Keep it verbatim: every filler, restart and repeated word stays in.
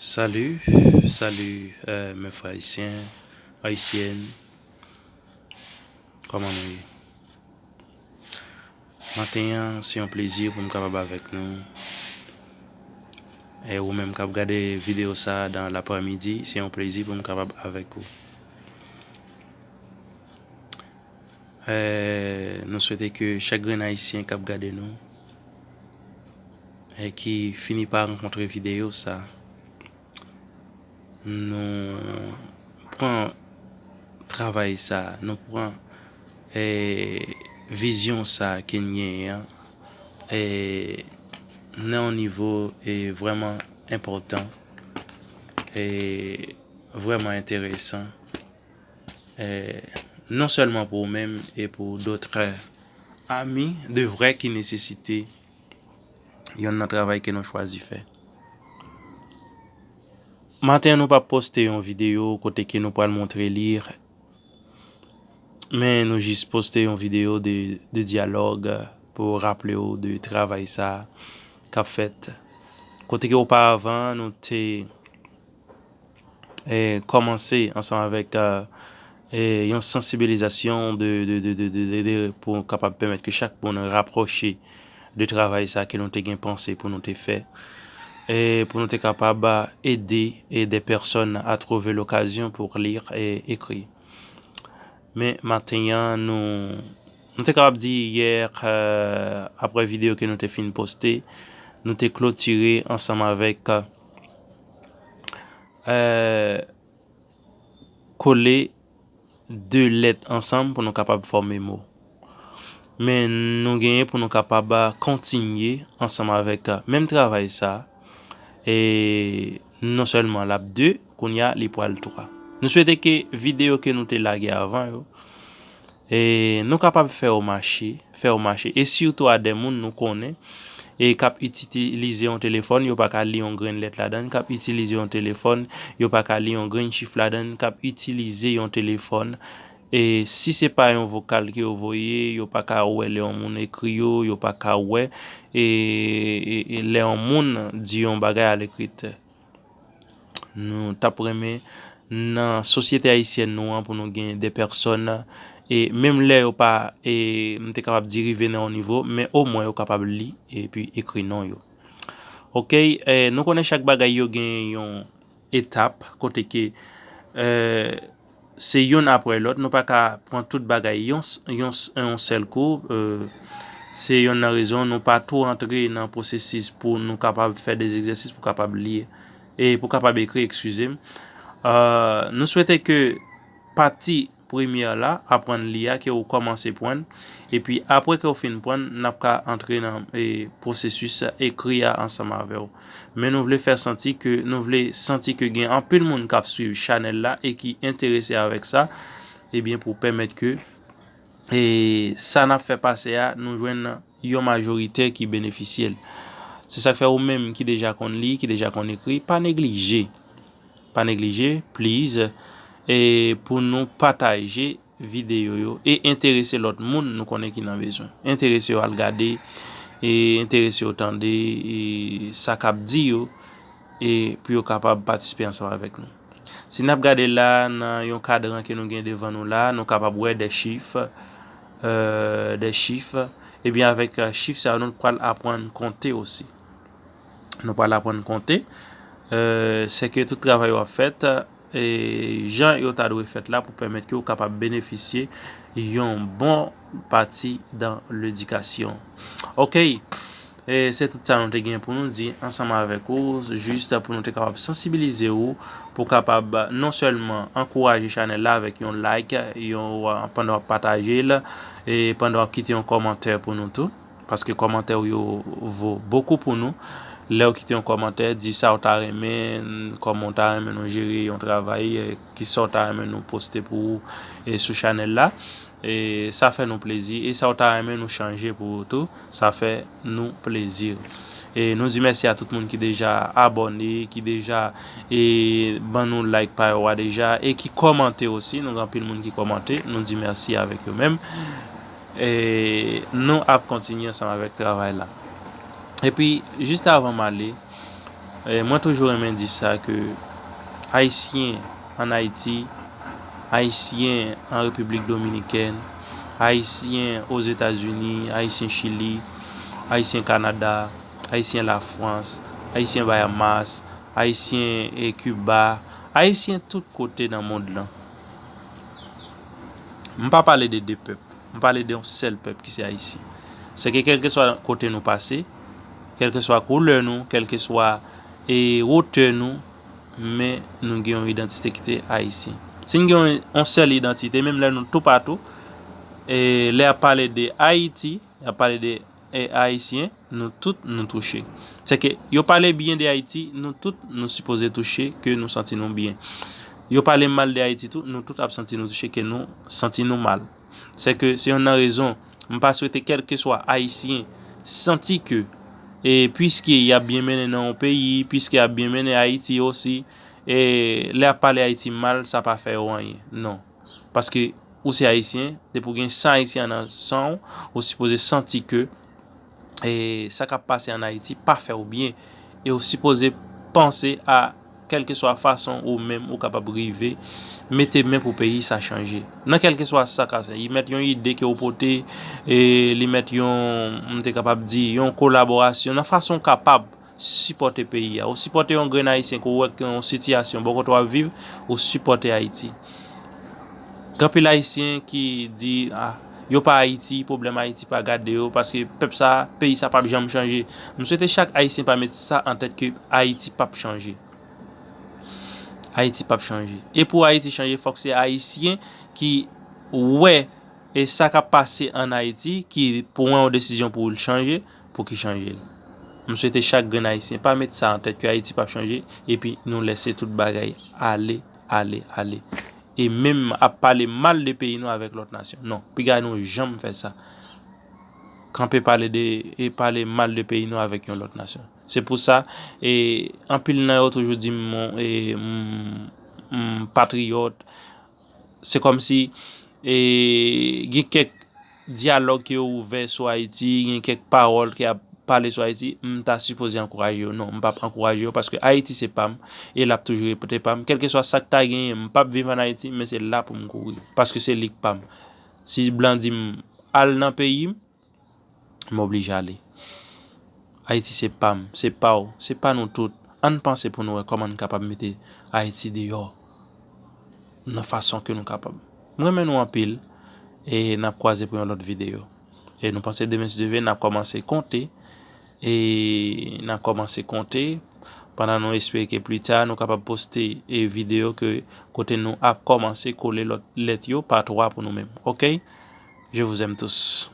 Salut, salut, euh, mes frères haïtiens, haïtiennes. Kòman nou ye? Maten an, se yon plezi pou m kapab avèk nou. E ou menm k ap gade videyo sa a dans l'après-midi, se yon plezi pou m kapab avèk ou. Eh, nou swete ke chak grenn Ayisyen k ap gade nou, e ki fini pa rankontre videyo sa, nou pran travay sa, nou pran, eh, vizyon sa ke n genyen an, eh, nan yon nivo, eh, vrèman enpòtan, eh, vrèman enteresan, eh, non sèlman pou ou menm e pou dòt ami de vrè ki nesesite yonn nan travay ke nou chwazi fè. Maten an, nou p ap poste yon videyo kote ke nou pral montre li, men nou jis poste yon videyo de, de dyalòg pou raple w de travay sa k ap fèt. Kote ke oparavan, nou te, eh, kòmanse ansanm avèk, eh, eh, yon sansibilizasyon de, de, de, de, de, de, de, pou kapab pèmèt ke chak moun rapwoche de travay sa ke nou te gen panse pou nou te fè, e pou nou te kapab, eh, ede, eh, des personnes à trouver l'occasion pour lire et écrire. Men maten an, nou, nou te kapab di yè, eh, apre videyo ke nou te fin poste, nou te klotire ansanm avèk, eh, kole de lèt ansanm pou nou kapab fòme mo. Men nou genyen pou nou kapab, ah, kontinye ansanm avèk, ah, menm travay sa, e non sèlman l ap de, kounye a li pral twa. Nou swete ke videyo ke nou te lage avan yo, e nou kapab fè yo mache, fè yo mache. E sitou a de moun nou konnen, e k ap itilize yon telefòn, yo pa ka li yon grenn lèt ladan l, k ap itilize yon telefòn, yo pa ka li yon grenn chif ladan l, k ap itilize yon telefòn. E si se pa yon vokal ke yo voye, yo pa ka wè lè yon moun ekri yo, yo pa ka wè, e, e, e lè yon moun di yon bagay alekri. Nou t ap renmen nan sosyete ayisyèn nou an pou nou gen de pèsòn, e menm lè yo pa, e m te kapab di rive nan yon nivo, men omwen yo kapab li epi ekri non yo. Oke, e nou konnen chak bagay yo gen yon etap kote ke, e, se youn apre lòt. Nou pa ka pran tout bagay yon, s- yon, s- yon sèl kou. E, se yonn nan rezon nou pa twò antre nan pwosesis pou nou kapab fè de egzèsis pou kapab li e pou kapab ekri, eskize m. E, nou swete ke pati premyè la, aprann li a, ke ou kòmanse prann. Epi apre ke ou fin prann, n ap ka antre nan, e, pwosesis ekri a ansanm avè w. Men nou vle fè santi ke, nou vle santi ke gen anpil moun k ap swiv chanèl la e ki enterese avèk sa. Ebyen, pou pèmèt ke, e, sa n ap fè pase a, nou jwenn yon majorite ki benefisye l. Se sa k fè ou menm ki deja konn li, ki deja konn ekri, pa neglije. Pa neglije, please, e pou nou pataje videyo yo e enterese lòt moun nou konnen ki nan bezwen. Enterese yo al gade, e enterese yo tande, e sa k ap di yo, e pou yo kapab patisipe ansanm avèk nou. Si n ap gade la, nan yon kadran ke nou gen devan nou la, nou kapab wè de chif, e, de chif. Ebyen, avèk, e, chif sa yo, nou pral aprann konte osi. Nou pral aprann konte. E, se ke tout travay yo ap fèt, e, jan yo ta dwe fèt la pou pèmèt ke w kapab benefisye yon bon pati dan ledikasyon. Oke, e, se tout sa nou te gen pou nou di ansanm avèk ou, jis pou nou te kapab sansibilize ou, pou kapab non sèlman ankouraje chanèl la avèk yon like, yon, pandan w ap pataje l, e pandan w ap kite yon kòmantè pou nou tou. Paske kòmantè w yo vo bokou pou nou. Lè w kite yon kòmantè, di sa w ta renmen, kòman w ta renmen nou jere yon travay, e, kisa w ta renmen nou poste pou ou, e, sou chanèl la. E sa fè nou plezi. E sa w ta renmen nou chanje pou ou tou, sa fè nou plezi. E nou di mèsi a tout moun ki deja abòne, ki deja, e, ban nou like pa yo a deja, e ki kòmante osi. Nou gen anpil moun ki kòmante. Nou di mèsi avèk yo menm. E nou ap kontinye ansanm avèk travay la. Epi, jis avan m ale, E, mwen toujou renmen di sa ke Ayisyen ann Ayiti, Ayisyen an Repiblik Dominikèn, Ayisyen Ozetazini, Ayisyen Chili, Ayisyen Kanada, Ayisyen Lafrans, Ayisyen Bayamas, Ayisyen, e, Kiba, Ayisyen tout kote nan mond lan. M pa pale de de pèp. M pale de yon sèl pèp ki se Ayisyen. Se ke kèlkeswa kote nou pase, kèlkeswa koulè nou, kèlkeswa, e, wotè nou, men nou gen yon idantite ki te ayisyen. Si n gen yon, yon sèl idantite, menm lè nou toupatou, e, lè y ap pale de Ayiti, y ap pale de, e, Ayisyen, nou tout nou touche. Se ke yo pale byen de Ayiti, nou tout nou sipoze touche, ke nou santi nou byen. Yo pale mal de Ayiti tou, nou tout ap santi nou touche, ke nou santi nou mal. Se ke se youn nan rezon m pa swete kèlkeswa Ayisyen santi ke, e, piske y ap byen mennen nan yon peyi, piske y ap byen mennen Ayiti osi, e, lè y ap pale Ayiti mal, sa pa fè yo anyen. Non. Paske ou se Ayisyen, depi w gen san Ayisyen nan san w, ou sipoze santi ke, e, sa k ap pase ann Ayiti pa fè w byen. E ou sipoze panse a kèlkeswa fason ou menm ou kapab rive mete men pou peyi sa chanje. Nan kèlkeswa sa ka fè, li mèt yon ide ke ou pote, e, li mèt yon, m te kapab di, yon kolaborasyon, nan fason w kapab sipòte peyi a. Ou sipòte yon grenn Ayisyen ke w wè ke yon sitiyasyon bò kote w ap viv, ou sipòte Ayiti. Gen anpil Ayisyen ki di, a, yo pa Ayiti, pwoblèm Ayiti pa gade yo, paske pèp sa, peyi sa p ap janm chanje. M swete chak Ayisyen pa met sa an tèt ke Ayiti p ap chanje. Ayiti p ap chanje. E pou Ayiti chanje, fòk se Ayisyen ki wè, e, sa k ap pase ann Ayiti, ki pran yon desizyon pou l chanje, pou ki chanje l. M swete chak grenn Ayisyen pa met sa an tèt ke Ayiti p ap chanje, epi nou lèse tout bagay ale, ale, ale. E menm ap pale mal de peyi nou avèk lòt nasyon. Non, piga nou janm fè sa. Kanpe pale de, e pale mal de peyi nou avèk yon lòt nasyon. Se pou sa, e, anpil nan yo toujou di m, e, m, m patriyòt. Se kòmsi, e, gen kèk dyalòg ki ouvè sou Ayiti, gen kèk pawòl ki ap pale sou Ayiti, m ta sipoze ankouraje yo. Non, m p ap ankouraje yo paske Ayiti se pa m e l ap toujou rete pa m. Kèlkeswa sa k ta genyen, m p ap viv ann Ayiti, men se la pou m kouri paske se li k pa m. Si blan di m al nan peyi m, m oblije ale. Ayiti se pa m, se pa w, se pa nou tout. Ann panse pou nou wè kòman n kapab mete Ayiti deyò nan fason ke nou kapab. M renmen nou anpil e n ap kwaze pou yon lòt videyo. E nou panse demen, si Dye vle, n ap kòmanse konte. E n ap kòmanse konte pandan nou espere ke pli ta nou kapab poste e videyo ke kote nou ap kòmanse kole lòt lèt yo pa twa pou nou menm. Oke? Je vous aime tous.